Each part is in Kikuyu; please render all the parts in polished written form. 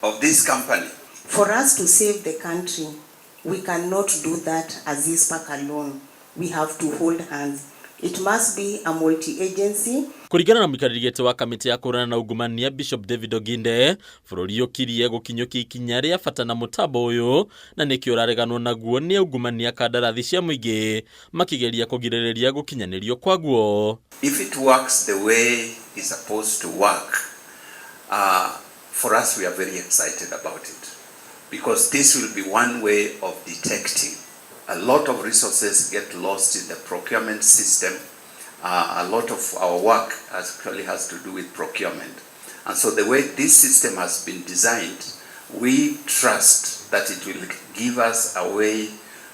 Of this company. For us to save the country, we cannot do that as ICPAK alone. We have to hold hands. It must be a multi-agency. Kũringana na mũikarĩri gĩtĩ wa kamĩtĩ ya kũhũrana na ungumania Bishop David Oginde, bũrũri ũkirie gũkinyũkia ikinya rĩa bata na mũtambo ũyũ na nĩkĩo ũrareganwo naguo nĩ aungumania kandarathi cia mũingĩ makĩgeria kũgirĩrĩria gũkinyanĩrio kwaguo. If it works the way it's supposed to work, for us we are very excited about it because this will be one way of detecting. A lot of resources get lost in the procurement system. A lot of our work actually has to do with procurement. And so the way this system has been designed, we trust that it will give us a way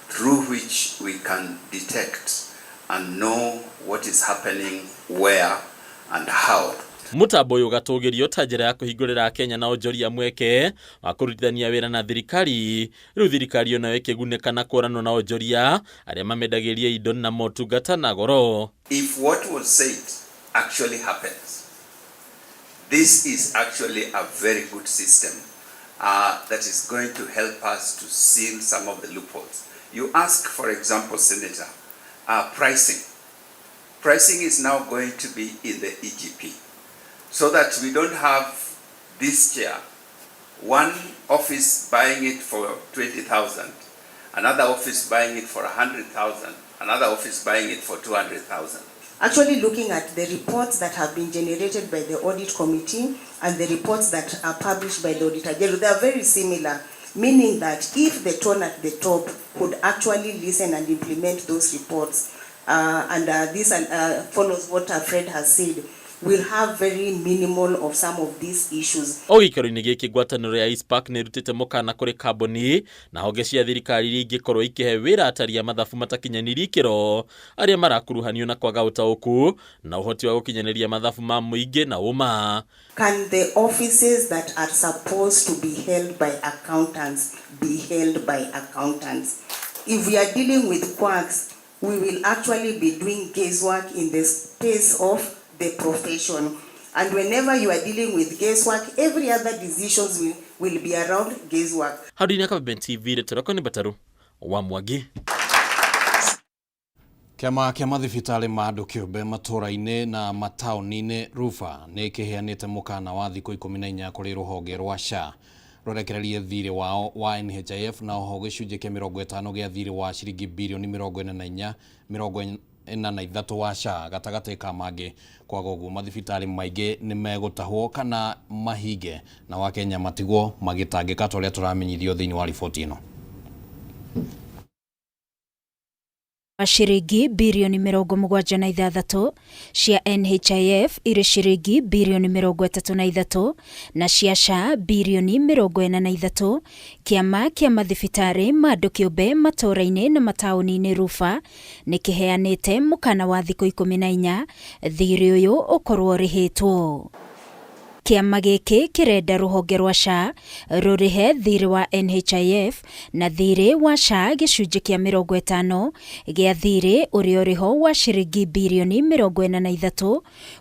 through which we can detect and know what is happening, where, and how. Mũtambo ũyũ ũgatũgĩrio ta njĩra ya kũhingũrĩra Akenya na onjoria mweke wa kũrutithania wĩra na thirikari. Rĩu thirikari onayo ĩkĩgunĩka na kũranwo na onjoria arĩa mamendagĩria indo na motungata na goro. If what was said actually happens, this is actually a very good system that is going to help us to seal some of the loopholes. You ask, for example, Senator, pricing. Pricing is now going to be in the EGP so that we don't have this chair, one office buying it for 20,000, another office buying it for 100,000, another office buying it for 200,000. Actually looking at the reports that have been generated by the audit committee and the reports that are published by the Auditor General, they are very similar, meaning that if the tone at the top could actually listen and implement those reports, and this follows what Fred has said, we'll have very minimal of some of these issues. O gĩikaro-inĩ gĩkĩ, ngwatanĩro ya ICPAK nĩ ĩrutĩte mũkana kũrĩ kambuni na honge cia thirikari iria ingĩkorwo ikĩhe wĩra atari a mathabu matakinyanĩirie ikĩro arĩa marakuruhanio na kwaga ũtaũku na ũhoti wa gũkinyanĩria mathabu ma mũingĩ na ũma. Can the offices that are supposed to be held by accountants be held by accountants? If we are dealing with quacks, we will actually be doing guesswork in the space of the profession. And whenever you are dealing with guesswork, every other decisions will be around guesswork. Handũ-inĩ Kameme TV, rĩtwa nĩ Mbataru wa Mwangi. Kĩama kĩa mathibitarĩ ma andũ kĩũmbe matũũra-inĩ na mataũni-inĩ RUPHA nĩ kĩheanĩte mũkana wa thikũ 14 kũrĩ rũhonge rwa SHA rũrekererie thirĩ wao wa NHIF na oho gĩcunjĩ kĩa 50 gĩa thirĩ wa ciringi birioni 44 43 wa SHA gatagatĩ ka mangĩ. Kwaga ũguo, mathibitarĩ maingĩ nĩ megũtahwo kana mahinge na Wakenya matigwo magĩtangĩka ta ũrĩa tũramenyithio thĩinĩ wa riboti ĩno. Ciringi birioni 76 cia NHIF irĩ ciringi birioni 33 na cia SHA birioni 43. Kĩama kĩa mathibitarĩ ma andũ kĩũmbe matũũra-inĩ na mataũni-inĩ RUPHA nĩ kĩheanĩte mũkana wa thikũ 14 thirĩ ũyũ ũkorwo ũrĩhĩtwo. Kĩama gĩkĩ kĩrenda rũhonge rwa SHA rũrĩhe thirĩ wa NHIF na thirĩ wa SHA gĩcunjĩ kĩa 50 gĩa thirĩ ũrĩa ũrĩho wa ciringi birioni 43,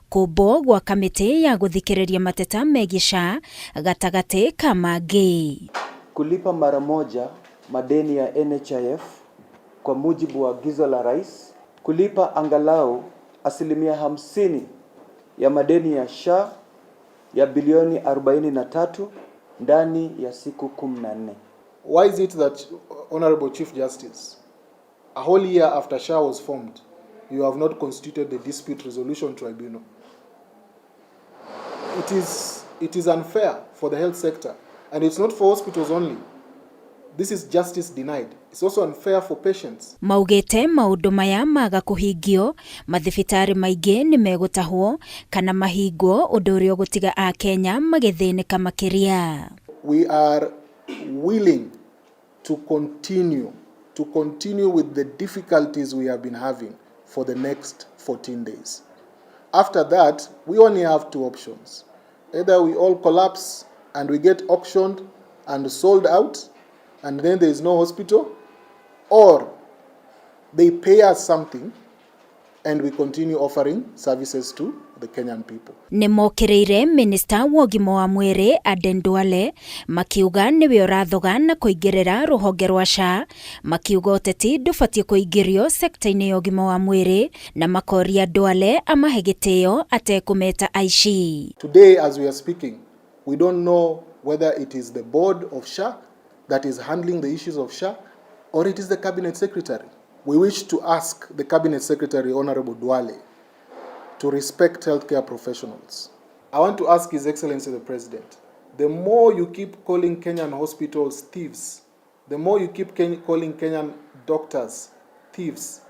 kũmbwo gwa kamĩtĩ ya gũthikĩrĩria mateta megiĩ SHA gatagatĩ ka mangĩ. Kulipa mara moja madeni ya NHIF kwa mujibu wa agizo la Rais, kulipa angalau 50% ya madeni ya SHA ya bilioni 43 ndani ya siku 14. Why is it that, Honorable Chief Justice, a whole year after SHA was formed, you have not constituted the Dispute Resolution Tribunal? It is unfair for the health sector, and it's not for hospitals only. This is justice denied. It's also unfair for patients. Maugĩte maũndũ maya maga kũhingio, mathibitarĩ maingĩ nĩ megũtahwo kana mahingwo, ũndũ ũrĩa ũgũtiga Akenya magĩthĩnĩka makĩria. We are willing to continue with the difficulties we have been having for the next 14 days. After that, we only have two options. Either we all collapse and we get auctioned and sold out, and then there is no hospital, or they pay us something and we continue offering services to the Kenyan people. Nĩ mokĩrĩire minista wa ũgima wa mwĩrĩ Aden Duale makiuga nĩwe ũrathoga na kũingĩrĩra rũhonge rwa SHA, makiuga ũteti ndũbatiĩ kũingĩrio sekta-inĩ ya ũgima wa mwĩrĩ na makoria Duale amahe gĩtĩo atekũmeta aici. Today, as we are speaking, we don't know whether it is the board of SHA that is handling the issues of SHA or it is the cabinet secretary. We wish to ask the cabinet secretary, Honorable Duale, to respect healthcare professionals. I want to ask His Excellency the President, the more you keep calling Kenyan hospitals thieves, the more you keep calling Kenyan doctors thieves,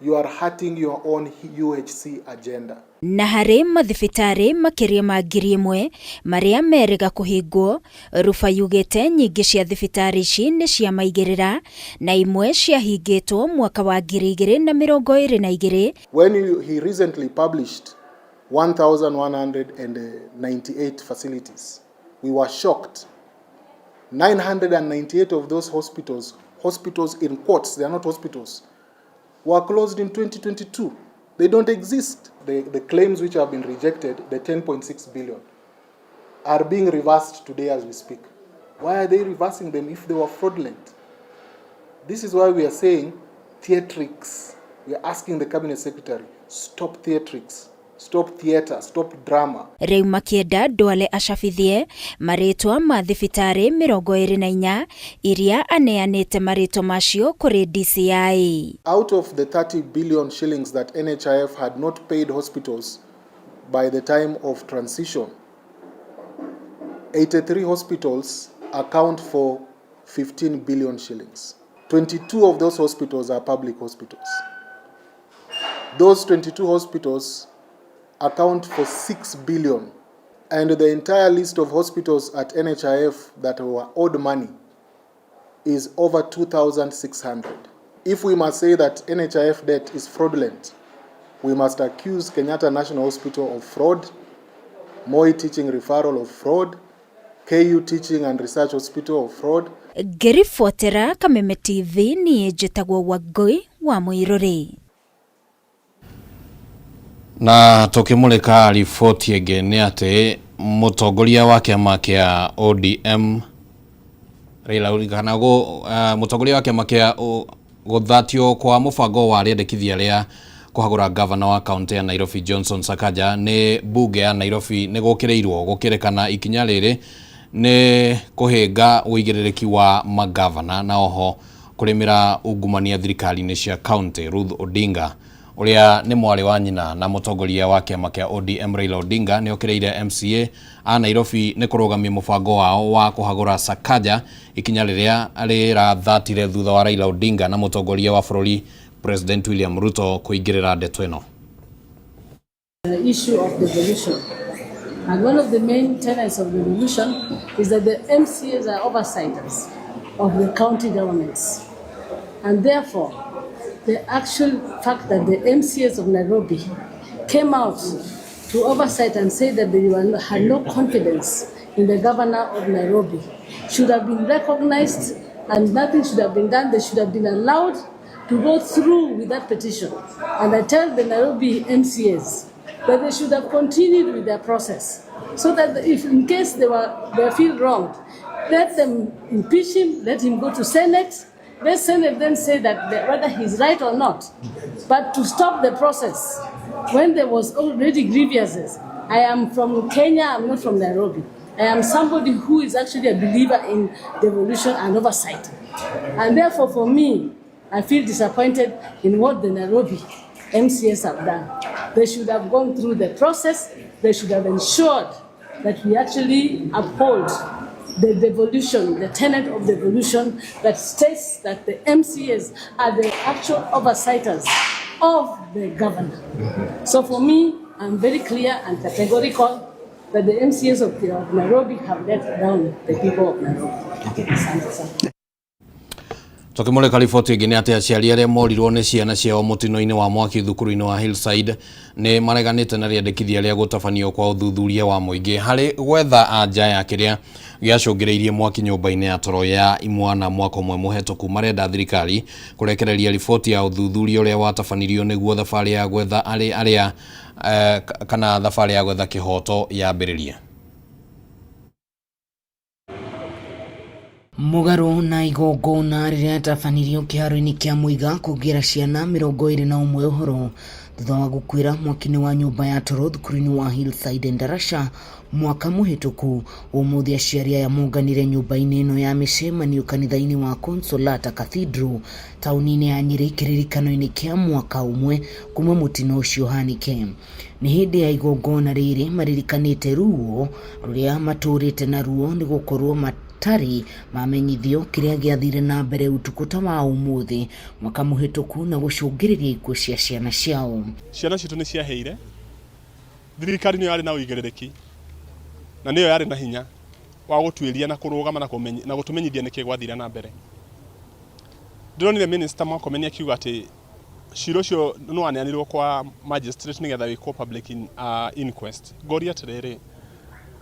you are hurting your own UHC agenda. Na harĩ mathibitarĩ makĩria ma 1,000 marĩa merĩga kũhingwo, Ruba yugĩte nyingĩ cia thibitarĩ ici nĩ cia maigĩrĩra na imwe ciahingĩtwo mwaka wa 2022. When he recently published 1,198 facilities, we were shocked. 998 of those hospitals, hospitals in quotes, they are not hospitals, were closed in 2022. They don't exist. The claims which have been rejected, the 10.6 billion, are being reversed today as we speak. Why are they reversing them if they were fraudulent? This is why we are saying theatrics. We are asking the cabinet secretary, stop theatrics, stop theater, stop drama. Rĩu makĩenda Duale acabithie marĩtwa ma thibitarĩ 24 iria aneanĩte marĩtwa macio kũrĩ DCI. Out of the 30 billion shillings that NHIF had not paid hospitals by the time of transition, 83 hospitals account for 15 billion shillings. 22 of those hospitals are public hospitals. Those 22 hospitals account for 6 billion, and the entire list of hospitals at NHIF that were owed money is over 2,600. If we must say that NHIF debt is fraudulent, we must accuse Kenyatta National Hospital of fraud, Moi Teaching Referral of fraud, KU Teaching and Research Hospital of fraud. Ngĩribotera Kameme TV niĩ njĩtagwo Wangũi wa Mũirũrĩ. Na tukimulika riboti ĩngĩ nĩ atĩ mũtongoria wa kĩama kĩa ODM Raila Odinga kana mũtongoria wa kĩama kĩa gũthatio kwa mũbango wa rĩendekithia rĩa kũhagũra gavana wa kaunti ya Nairobi Johnson Sakaja nĩ mbunge ya Nairobi nĩ gũkĩrĩirwo gũkĩrĩkana ikinya rĩrĩ nĩ kũhĩnga ũigĩrĩrĩki wa magavana na oho kũrĩmĩra ungumania thirikari-inĩ cia kaunti. Ruth Odinga ũrĩa nĩ mwarĩ wa nyina na mũtongoria wa kĩama kĩa ODM Raila Odinga nĩ okĩrĩire MCA a Nairobi nĩ kũrũgamia mũbango wao wa kũhagũra Sakaja, ikinya rĩrĩa rĩrathatire thutha wa Raila Odinga na mũtongoria wa bũrũri President William Ruto kũingĩrĩra ndeto ĩno. The issue of devolution. And one of the main tenets of devolution is that the MCAs are oversighters of the county governments. And therefore, the actual fact that the MCAs of Nairobi came out to oversight and say that they had no confidence in the governor of Nairobi should have been recognized, and nothing should have been done. They should have been allowed to go through with that petition. And I tell the Nairobi MCAs that they should have continued with their process, so that if in case they feel wronged, let them impeach him, let him go to Senate. Let Senate then say that whether he's right or not. But to stop the process when there was already grievances. I am from Kenya, I'm not from Nairobi. I am somebody who is actually a believer in devolution and oversight. And therefore, for me, I feel disappointed in what the Nairobi MCAs have done. They should have gone through the process. They should have ensured that we actually uphold the devolution, the tenet of devolution that states that the MCAs are the actual oversighters of the governor. So for me, I'm very clear and categorical that the MCAs of Nairobi have let down the people of Nairobi. Asante sana. Tukimulika riboti ĩngĩ nĩ atĩ aciari arĩa morirwo nĩ ciana ciao mũtino-inĩ wa mwaki thukuru-inĩ wa Hillside nĩ mareganĩte na rĩendekithia rĩa gũtabanio kwa ũthuthuria wa mũingĩ harĩ gwetha anja ya kĩrĩa gĩacũngĩrĩirie mwaki nyũmba-inĩ ya toro ya imwana mwaka ũmwe mũhetũku. Marenda thirikari kũrekereria riboti ya ũthuthuria ũrĩa watabanirio nĩguo thabarĩ ya gwetha arĩa kana thabarĩ ya gwetha kĩhoto yambĩrĩrie. Mũgarũ na igongona rĩrĩa rĩtabanirio kĩharo-inĩ kĩa Muiga kũngĩra ciana 21 ũhoro thutha wa gũkuĩra mwaki-inĩ wa nyũmba ya toro thukuru-inĩ wa Hillside Endarasha mwaka mũhĩtũku. Ũmũthĩ aciari aya monganire nyũmba-inĩ ĩno ya mĩcemanio kanitha-inĩ wa Consolata Cathedral taũni-inĩ ya Nyĩrĩ kĩririkano-inĩ kĩa mwaka ũmwe kuma mũtino ũcio ũhanĩke. Nĩ hĩndĩ ya igongona rĩrĩ maririkanĩte ruo rũrĩa matũrĩte naruo nĩ gũkorwo matarĩ mamenyithio kĩrĩa gĩathire na mbere ũtukũ ta wa ũmũthĩ mwaka mũhĩtũku na gũcũngĩrĩria ikuũ cia ciana ciao. Ciana citũ nĩ ciaheire, thirikari nĩyo yarĩ na ũigĩrĩrĩki na nĩyo yarĩ na hinya wa gũtuĩria na kũrũgama na gũtũmenyithia nĩkĩ gwathire na mbere. Ndĩronire Minister Murkomen akiuga atĩ cira ũcio nĩ waneanirwo kwa magistrate nĩgetha wĩkwo public inquest. Ngoria atĩrĩrĩ,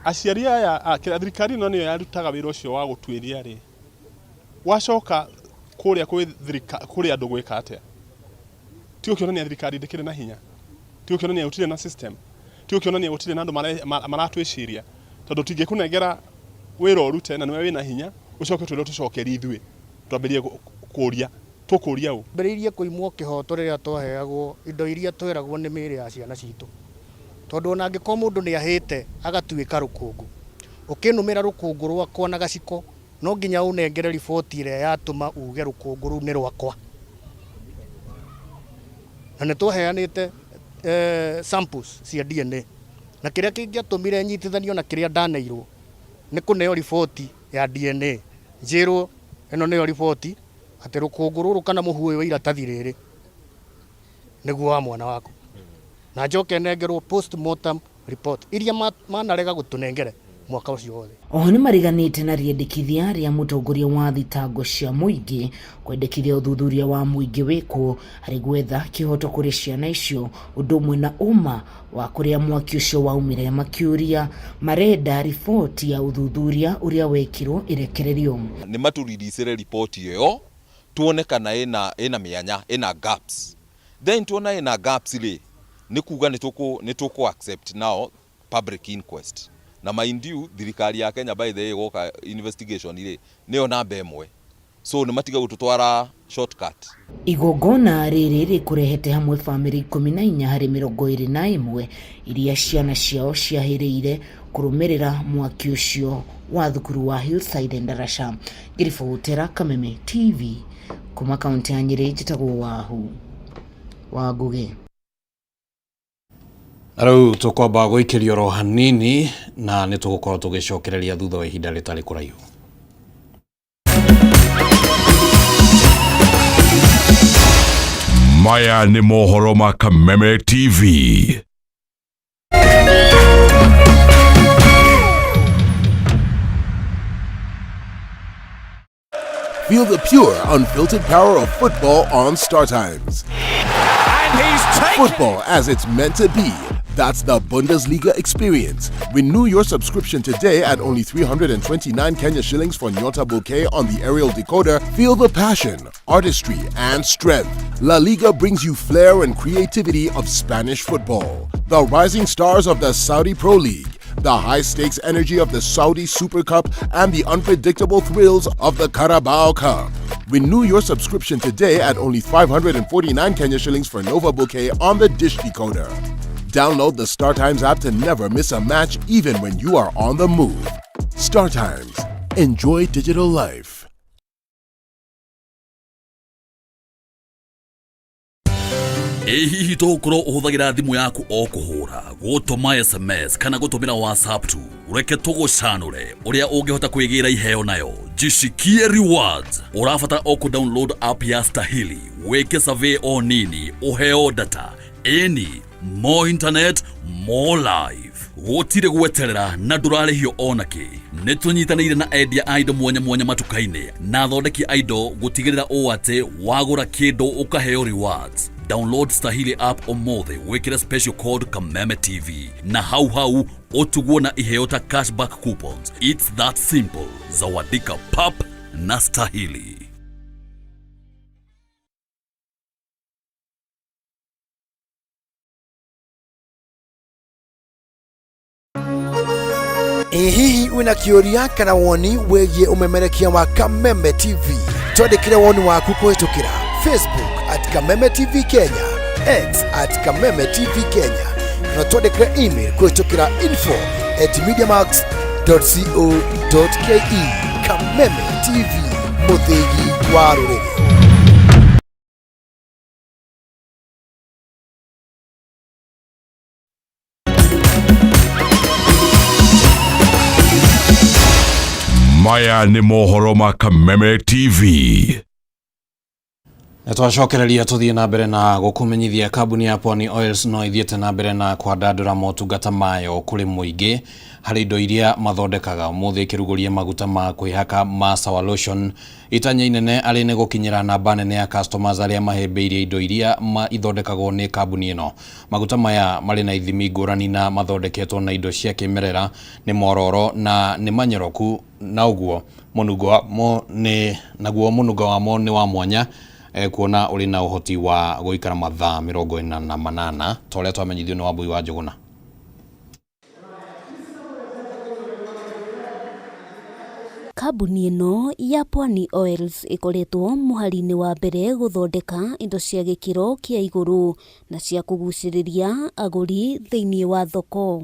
aciari aya, thirikari ĩno nĩyo yarutaga wĩra ũcio wa gũtuĩria rĩ, wacoka kũrĩa kwĩ kũrĩ andũ gwĩka atĩa? Ti gũkĩonania thirikari ndĩkĩrĩ na hinya, ti gũkĩonania gũtirĩ na system, ti gũkĩonania gũtirĩ na andũ maratwĩciria, tondũ tũtingĩkũnengera wĩra ũrute na nĩwe wĩna hinya ũcoke ũtwĩre ũtũcokerie ithuĩ twambĩrĩrie kũria tũkũria ũ. Mbĩrĩirie kũimwo kĩhoto rĩrĩa twaheagwo indo iria tweragwo nĩ mĩĩrĩ ya ciana citũ, tondũ ona angĩkorwo mũndũ nĩ ahĩte agatuĩka rũkũngũ, ũkĩnũmĩra rũkũngũ rwakwa na gaciko no nginya ũnengere riboti ĩrĩa yatũma uge rũkũngũ rũu nĩ rwakwa. Na nĩ twaheanĩte samples cia DNA, na kĩrĩa kĩngĩatũmire nyitithanio na kĩrĩa ndaneirwo nĩ kũneo riboti ya DNA, njĩrwo ĩno nĩyo riboti atĩ rũkũngũ rũrũ kana mũhu ũyũ wa iratathi rĩrĩ nĩguo wa mwana waku, na njoke nengerwo postmortem report iria manarega gũtũnengere mwaka ũcio wothe. Oho nĩ mariganĩte na rĩendekithia rĩa mũtongoria wa thitango cia mũingĩ kwendekithia ũthuthuria wa mũingĩ wĩkwo harĩ gwetha kĩhoto kũrĩ ciana icio, ũndũ ũmwe na ũma wa kũrĩa mwaki ũcio waumire, makiũria marenda riboti ya ũthuthuria ũrĩa wekirwo ĩrekererio. Nĩ matũriricĩre riboti ĩyo tuone kana ĩna mĩanya, ĩna gaps, then tuona ĩna gaps rĩ, nĩ kuga nĩ tũkũ accept now public inquest. Na mind you, thirikari ya Kenya by the way ĩgoka investigation rĩ nĩyo namba ĩmwe, so nĩ matiga gũtũtwara shortcut. Igongona rĩrĩ rĩkũrehete hamwe bamĩrĩ 14 harĩ 21 iria ciana ciao ciahĩrĩire kũrũmĩrĩra mwaki ũcio wa thukuru wa Hillside Endarasha. Ngĩribotera Kameme TV kuma kaunti ya Nyĩrĩ, njĩtagwo Wahu wa Ngũgĩ. Na rĩu tũkwamba gũikĩrio oro hanini na nĩ tũgũkorwo tũgĩcokereria thutha wa ihinda rĩtarĩ kũraihu. Maya nĩ mohoro ma Kameme TV. Feel the pure, unfiltered power of football on StarTimes. And he's taken Football as it's meant to be. That's the Bundesliga experience. Renew your subscription today at only 329 Kenya shillings for Nyota Bouquet on the aerial decoder. Feel the passion, artistry, and strength. La Liga brings you flair and creativity of Spanish football. The rising stars of the Saudi Pro League, the high-stakes energy of the Saudi Super Cup, and the unpredictable thrills of the Carabao Cup. Renew your subscription today at only 549 Kenya shillings for Nova Bouquet on the Dish Decoder. Download the StarTimes app to never miss a match, even when you are on the move. StarTimes. Enjoy digital life. Ĩ hihi tũgũkorwo ũhũthagĩra thimũ yaku o kũhũra, gũtũma SMS kana gũtũmĩra WhatsApp tu? Reke tũgũcanũre ũrĩa ũngĩhota kwĩgĩra iheo nayo. Jishikie rewards. Ũrabatara o kũ download app ya Stahili, wĩke survey o nini, ũheo data. Ĩni, more internet, more life. Gũtirĩ gweterera na ndũrarĩhio ona kĩ. Nĩ tũnyitanĩire na endia a indo mwanya mwanya matuka-inĩ na athondeki a indo gũtigĩrĩra ũũ atĩ wagũra kĩndũ ũkaheo rewards. Download Stahili app ũmũthĩ, wĩkĩre special code Kameme TV na hau hau ũtugwo na iheo ta cashback coupons. It's that simple. Zawadika pap na Stahili. Ĩ hihi wĩna kĩũria kana woni wĩgiĩ ũmemerekia wa Kameme TV? Twandĩkĩre woni waku kũhĩtũkĩra Facebook at Kameme TV Kenya, X at Kameme TV Kenya, kana twandĩkĩre email kũhĩtũkĩra info at mediamax co.ke. Kameme TV, mũthĩgi wa rũrĩrĩ. Maya nĩ mohoro ma Kameme TV. Nĩ twacokereria tũthiĩ na mbere na gũkũmenyithia kambuni ya Pwani Oils no ithiĩte na mbere na kwandandũra motungata mayo kũrĩ mũingĩ harĩ indo iria mathondekaga. Ũmũthĩ ĩkĩrugũria maguta ma kwĩhaka ma Sawa Lotion. Itanya inene arĩ nĩ gũkinyĩra namba nene ya customers arĩa mahĩmbĩirie indo iria ithondekagwo nĩ kambuni ĩno. Maguta maya marĩ na ithimi ngũrani na mathondeketwo na indo cia kĩmerera, nĩ mororo na nĩ manyoroku na ũguo mũnungo wamo nĩ naguo mũnungo wamo nĩ wa mwanya kuona ũrĩ na ũhoti wa gũikara mathaa 48 ta ũrĩa twamenyithio nĩ Wambui wa Njũgũna. Kambuni ĩno ya Pwani Oils ĩkoretwo mũhari-inĩ wa mbere gũthondeka indo cia gĩkĩro kĩa igũrũ na cia kũgucĩrĩria agũri thĩinĩ wa thoko.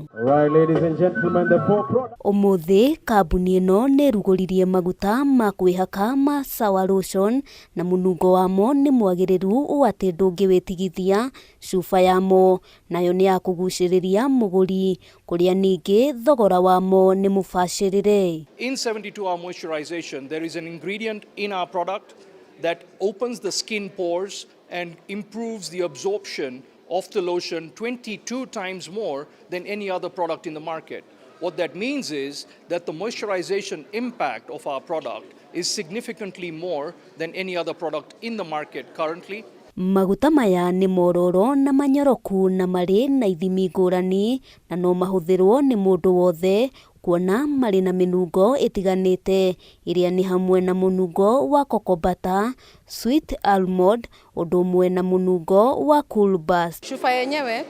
Ũmũthĩ kambuni ĩno nĩ ĩrugũririe maguta ma kwĩhaka ma Sawa Lotion na mũnungo wamo nĩ mwagĩrĩru ũũ atĩ ndũngĩwĩtigithia. Cuba yamo nayo nĩ ya kũgucĩrĩria mũgũri kũrĩa ningĩ thogora wamo nĩ mũbacĩrĩre. In 72-hour moisturization, there is an ingredient in our product that opens the skin pores and improves the absorption of the lotion 22 times more than any other product in the market. What that means is that the moisturization impact of our product is significantly more than any other product in the market currently. Maguta maya nĩ mororo na manyoroku na marĩ na ithimi ngũrani na no mahũthĩrwo nĩ mũndũ wothe kuona marĩ na mĩnungo ĩtiganĩte ĩrĩa nĩ hamwe na mũnungo wa cocoa butter, sweet almond ũndũ ũmwe na mũnungo wa cool burst. Cuba yenyewe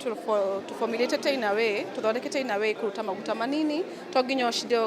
tuformulatete in a way, tuthondekete in a way kuruta maguta manini to nginya ũcinde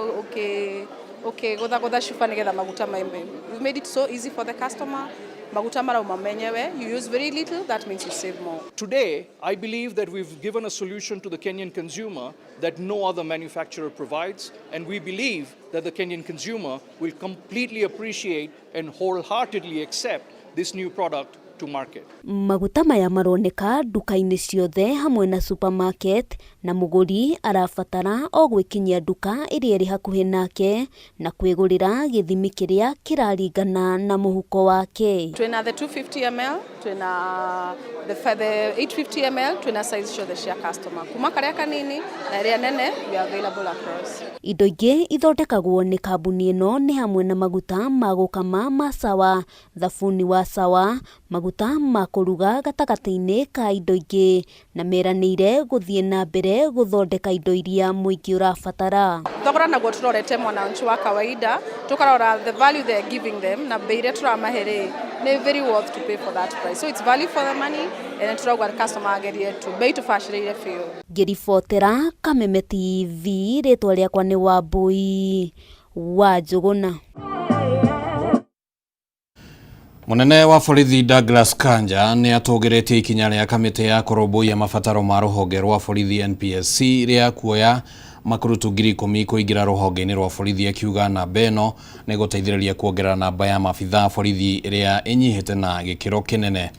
ũkĩgũthagũtha cuba nĩgetha maguta maime. We made it so easy for the customer. Maguta marauma menyewe. You use very little, that means you save more. Today, I believe that we've given a solution to the Kenyan consumer that no other manufacturer provides, and we believe that the Kenyan consumer will completely appreciate and wholeheartedly accept this new product to market. Maguta maya maroneka nduka-inĩ ciothe hamwe na supermarket na mũgũri arabatara o gwĩkinyia nduka ĩrĩa ĩrĩ hakuhĩ nake na kwĩgũrĩra gĩthimi kĩrĩa kĩraringana na mũhuko wake. Twĩna the 250 ml, twĩna the 850 ml, twĩna size ciothe cia customer. Kuma karĩa kanini na ĩrĩa nene, we are available across. Indo ingĩ ithondekagwo nĩ kambuni ĩno nĩ hamwe na maguta ma gũkama ma Sawa, thabuni wa Sawa, maguta ma kũruga gatagatĩ-inĩ ka indo ingĩ na meranĩire gũthiĩ na mbere gũthondeka indo iria mũingĩ ũrabatara. Thogora naguo tũrorete mwananchi wa kawaida, tũkarora the value they are giving them na bei ĩrĩa tũramahe rĩ, nĩ very worth to pay for that price. So it's value for the money and tũrauga customer agerie tu bei tũbacĩrĩire biũ. Ngĩribotera Kameme TV, rĩtwa rĩakwa nĩ Wambui wa Njũgũna. Mũnene wa borithi Douglas Kanja nĩ atũgĩrĩtie ikinya rĩa kamĩtĩ ya kũrũmbũiya mabataro ma rũhonge rwa borithi NPSC rĩa kuoya makurutu 10,000 kũingĩra rũhonge-inĩ rwa borithi, akiuga namba ĩno nĩ gũteithĩrĩria kuongerera namba ya maabitha a borithi ĩrĩa ĩnyihĩte na gĩkĩro kĩnene.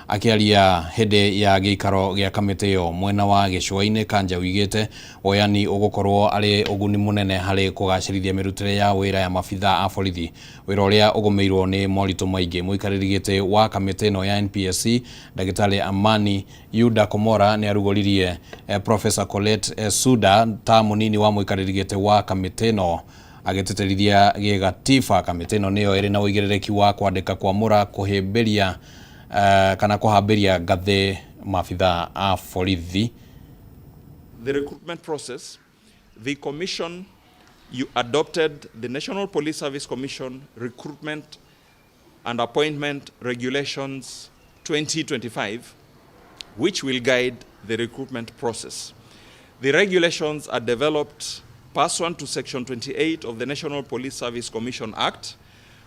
Akĩaria hĩndĩ ya gĩikaro gĩa kamĩtĩ ĩyo mwena wa gĩcũa-inĩ, Kanja oigĩte woyani ũgũkorwo arĩ ũguni mũnene harĩ kũgacĩrithia mĩrutĩre ya wĩra ya maabitha a borithi, wĩra ũrĩa ũgũmĩirwo nĩ moritũ maingĩ. Mũikarĩri gĩtĩ wa kamĩtĩ ĩno ya NPSC Ndagĩtarĩ Amani Yuda Komora nĩ arugũririe Professor Colette Suda ta mũnini wa mũikarĩri gĩtĩ wa kamĩtĩ ĩno, agĩtĩtĩrithia gĩgatiba kamĩtĩ ĩno nĩyo ĩrĩ na ũigĩrĩrĩki wa kwandĩka, kwamũra, kũhĩmbĩria kana kũhambĩria ngathĩ maabitha a borithi. The recruitment process, the commission, you adopted the National Police Service Commission Recruitment and Appointment Regulations 2025, which will guide the recruitment process. The regulations are developed pursuant to Section 28 of the National Police Service Commission Act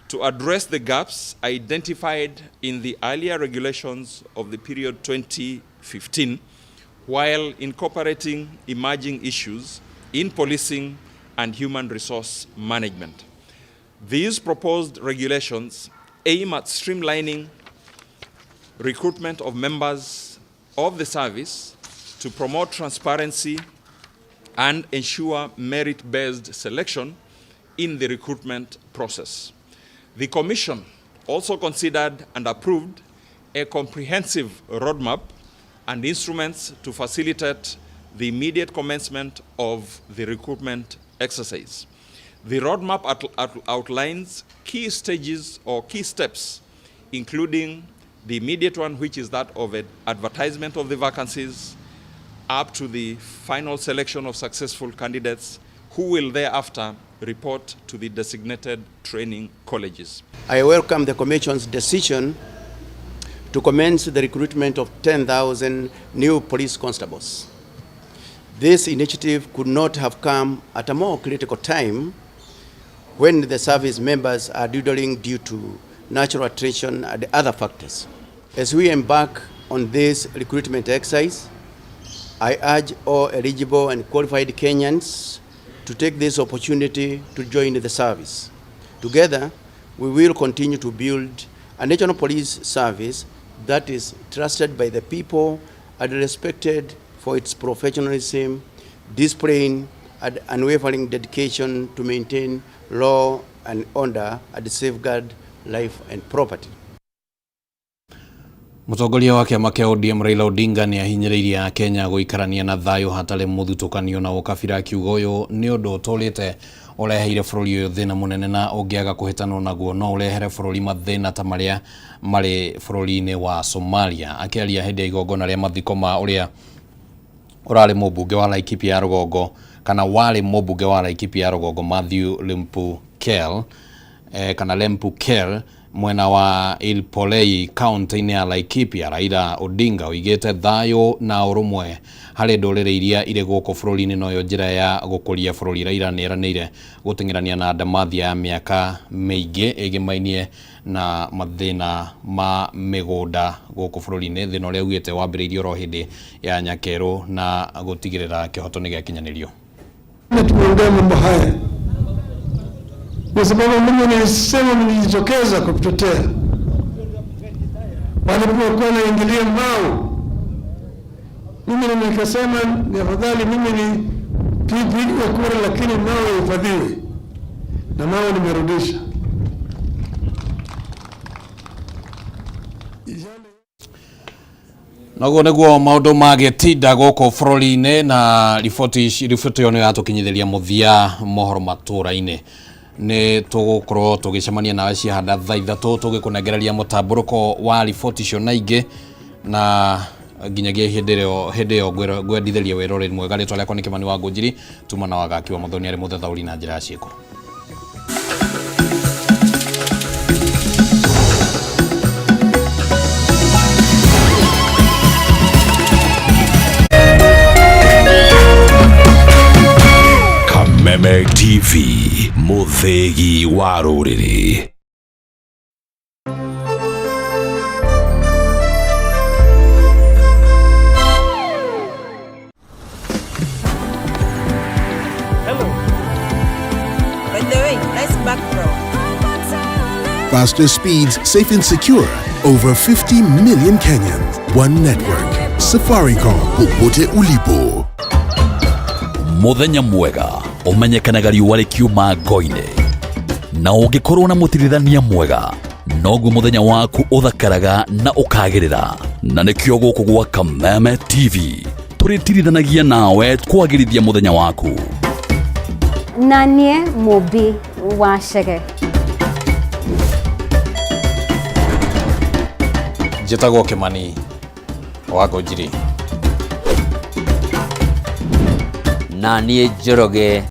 to address the gaps identified in the earlier regulations of the period 2015 while incorporating emerging issues in policing and human resource management. These proposed regulations aim at streamlining recruitment of members of the service to promote transparency and ensure merit-based selection in the recruitment process. The Commission also considered and approved a comprehensive roadmap and instruments to facilitate the immediate commencement of the recruitment exercise. The roadmap outlines key stages or key steps, including the immediate one, which is that of an advertisement of the vacancies, up to the final selection of successful candidates who will thereafter report to the designated training colleges. I welcome the Commission's decision to commence the recruitment of 10,000 new police constables. This initiative could not have come at a more critical time when the service members are dwindling due to natural attrition and other factors. As we embark on this recruitment exercise, I urge all eligible and qualified Kenyans to take this opportunity to join the service. Together, we will continue to build a national police service that is trusted by the people and respected for its professionalism, discipline, and unwavering dedication to maintain law and order and safeguard life and property. Mũtongoria wa kĩama kĩa ODM Raila Odinga nĩ ahinyĩrĩirie Akenya gũikarania na thayũ hatarĩ mũthutũkanio na ũkabira, akiuga ũyũ nĩ ũndũ ũtũrĩte ũreheire bũrũri ũyũ thĩna mũnene na ũngĩaga kũhĩtanwo naguo no ũrehere bũrũri mathĩna ta marĩa marĩ bũrũri-inĩ wa Somalia. Akĩaria hĩndĩ ya igongona rĩa mathiko ma ũrĩa ũrarĩ mũmbunge wa Laikipia ya rũgongo kana warĩ mũmbunge wa Laikipia ya rũgongo Mathew Lempukel kana Lempukel mwena wa Ilpolei kaunti-inĩ ya Laikipia, Raila Odinga oigĩte thayũ na ũrũmwe harĩ ndũrĩrĩ iria irĩ gũkũ bũrũri-inĩ noyo njĩra ya gũkũria bũrũri. Raila nĩeranĩire gũteng'erania na ndamathia ya mĩaka mĩingĩ ĩgĩmainie na mathĩna ma mĩgũnda gũkũ bũrũri-inĩ, thĩna ũrĩa augĩte wambĩrĩirie oro hĩndĩ ya Nyakerũ na gũtigĩrĩra kĩhoto nĩgĩakinyanĩrio. Tumeongea mambo haya kwa sababu mimi nilisema, nilijitokeza kutetea walipokuwa wanaingilia Mau. Mimi nikasema ni afadhali mimi nipigwe kura, lakini Mau ihifadhiwe, na Mau nimerudisha. Noguo niguo maundu magĩtinda gũkũ bũrũri-inĩ na riboti ĩyo nĩ yatũkinyithĩria mũthia mohoro matũra-inĩ. Nĩ tũgũkorwo tũgĩcemania nawe ciahanda thaa 3 tũgĩkũnengereria mũtambũrũko wa riboti icio na ingĩ, na nginyagia hĩndĩ ĩyo ngwendithĩria wĩroreri mwega. Rĩtwa rĩakwa nĩ Kĩmani wa Ngũnjiri, tuma na Wagaki wa Mũthoni arĩ mũthathaũri na njĩra ya ciĩko. Kameme TV, mũthĩgi wa rũrĩrĩ. By the way, nice backdrop. Faster speeds, safe and secure. Over 50 million Kenyans. One network. Safaricom. Popote ulipo. Muthenya mwega ũmenyekanaga riũa rĩkiuma ngo-inĩ, na ũngĩkorwo na mũtirithania mwega noguo mũthenya waku ũthakaraga na ũkagĩrĩra. Na nĩkĩo gũkũ gwa Kameme TV tũrĩtirithanagia nawe kwagĩrithia mũthenya waku. Na niĩ Mũmbi wa Chege. Njĩtagwo Kĩmani wa Ngũnjiri. Na niĩ Njoroge.